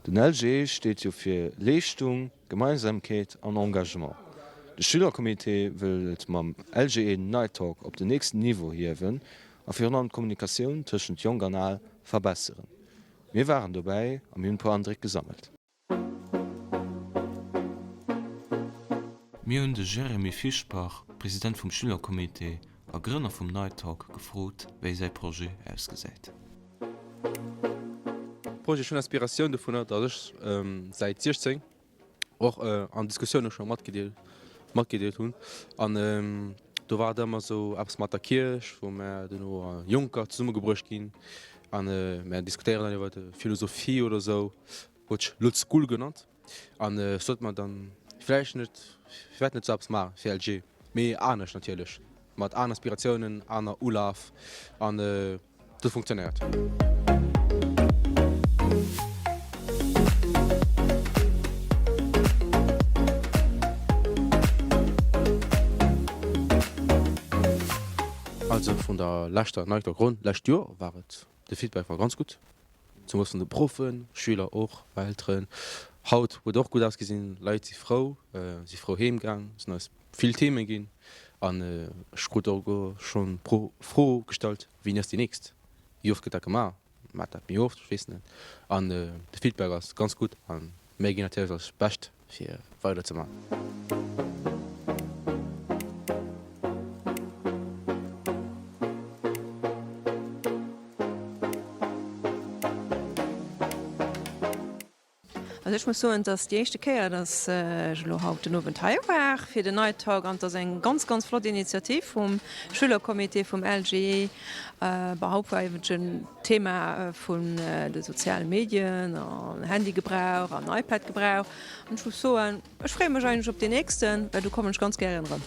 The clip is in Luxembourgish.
Den LGE steet jo fir Leeschtung, Gemeinsamkeet an Engagement. De Schülercomité wëll et mam LGE Night Talk op den nächsten Niveau hiewen a virun allem d'Kommunikatioun tëschent Jonk an Al verbesseren. Mir waren dobäi a mir hunn e puer Andréck gesammelt. Mir hunn de Jeremy Fischbach, President vum Schülercomité a Grënner vum Night Talk, gefrot, wéi säi Projet ausgesäit. Projet, Ech hunn Inspiratioun dovunner, datt ech säit 16 och an Diskussioune scho matgedeelt hunn an do war et ëmmer esou eppes mat der Kierch, wou mär duerno Jonker zesummegebruecht ginn an mär diskutéieren dann iwwer Philosophie oder esou, huet sech Lutz School genannt an ech sot mer dann vläicht net, firwat net esou eppes maachen fir LG, mee anescht natierlech, mat aner Inspiratiounen, aner Ulaf an. Dat funktionéiert. Also vun der leschter Night Talk Ronn lescht Joer war et, de Feedback war ganz gutt, zemools vun de Proffen, Schüler och, Elteren. Haut huet och gutt ausgesinn, Leit si frou, si frou heem gaang, sinn eis vill Themen ginn an ech krut och schonn d'Fro gestallt, Wéini ass déi nächst? Wéi oft gëtt dat gemaach? Maacht dat méi oft? Ech weess net. An de Feedback ass ganz gutt a mir ginn natierlech eist Bescht fir weider ze maachen. Also ech muss soen, et ass déi éischte Kéier, dass ech elo haut den Owend hei war fir den Night Talk an et ass eng ganz, ganz flott Initiativ vum Schülercomité vum LGE. Iwwerhaupt war iwwert den Thema vun de sozialen Medien an Handygebrauch an iPad-Gebrauch an ech muss soen, ech freeë mech eigentlech op deen nächsten, well do kommen ech ganz gären erëm.